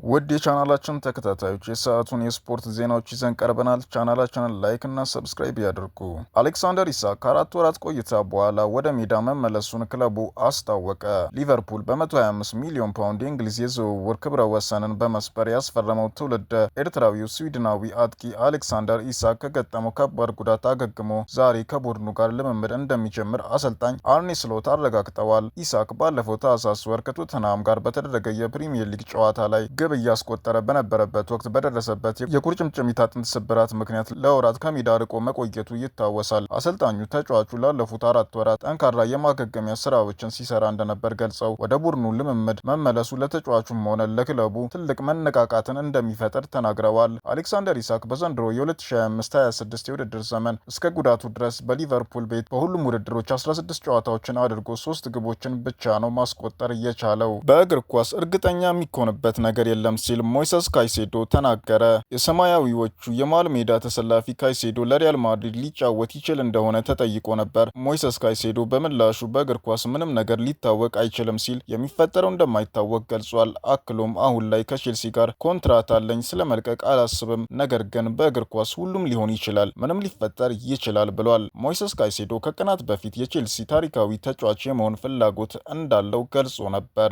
ውድ የቻናላችን ተከታታዮች፣ የሰዓቱን የስፖርት ዜናዎች ይዘን ቀርበናል። ቻናላችንን like እና subscribe ያድርጉ። አሌክሳንደር ኢሳክ ከ4 ወራት ቆይታ በኋላ ወደ ሜዳ መመለሱን ክለቡ አስታወቀ። ሊቨርፑል በ125 ሚሊዮን ፓውንድ የእንግሊዝ የዝውውር ክብረ ወሰንን በመስበር ያስፈረመው ትውልደ ኤርትራዊው ስዊድናዊ አጥቂ አሌክሳንደር ኢሳክ ከገጠመው ከባድ ጉዳት አገግሞ ዛሬ ከቡድኑ ጋር ልምምድ እንደሚጀምር አሰልጣኝ አርኔ ስሎት አረጋግጠዋል። ኢሳክ ባለፈው ታህሳስ ወር ከቶተንሃም ጋር በተደረገ የፕሪሚየር ሊግ ጨዋታ ላይ ግብ እያስቆጠረ በነበረበት ወቅት በደረሰበት የቁርጭምጭሚት አጥንት ስብራት ምክንያት ለወራት ከሜዳ ርቆ መቆየቱ ይታወሳል። አሰልጣኙ ተጫዋቹ ላለፉት 4 ወራት ጠንካራ የማገገሚያ ስራዎችን ሲሰራ እንደነበር ገልጸው ወደ ቡድኑ ልምምድ መመለሱ ለተጫዋቹም ሆነ ለክለቡ ትልቅ መነቃቃትን እንደሚፈጥር ተናግረዋል። አሌክሳንደር ኢሳክ በዘንድሮ የ2025/26 የውድድር ዘመን እስከ ጉዳቱ ድረስ በሊቨርፑል ቤት በሁሉም ውድድሮች 16 ጨዋታዎችን አድርጎ ሶስት ግቦችን ብቻ ነው ማስቆጠር የቻለው። በእግር ኳስ እርግጠኛ የሚኮንበት ነገር የለም ሲል ሞይሰስ ካይሴዶ ተናገረ። የሰማያዊዎቹ የመሃል ሜዳ ተሰላፊ ካይሴዶ ለሪያል ማድሪድ ሊጫወት ይችል እንደሆነ ተጠይቆ ነበር። ሞይሰስ ካይሴዶ በምላሹ በእግር ኳስ ምንም ነገር ሊታወቅ አይችልም ሲል የሚፈጠረው እንደማይታወቅ ገልጿል። አክሎም አሁን ላይ ከቼልሲ ጋር ኮንትራት አለኝ፣ ስለ መልቀቅ አላስብም፣ ነገር ግን በእግር ኳስ ሁሉም ሊሆን ይችላል፣ ምንም ሊፈጠር ይችላል ብሏል። ሞይሰስ ካይሴዶ ከቀናት በፊት የቼልሲ ታሪካዊ ተጫዋች የመሆን ፍላጎት እንዳለው ገልጾ ነበር።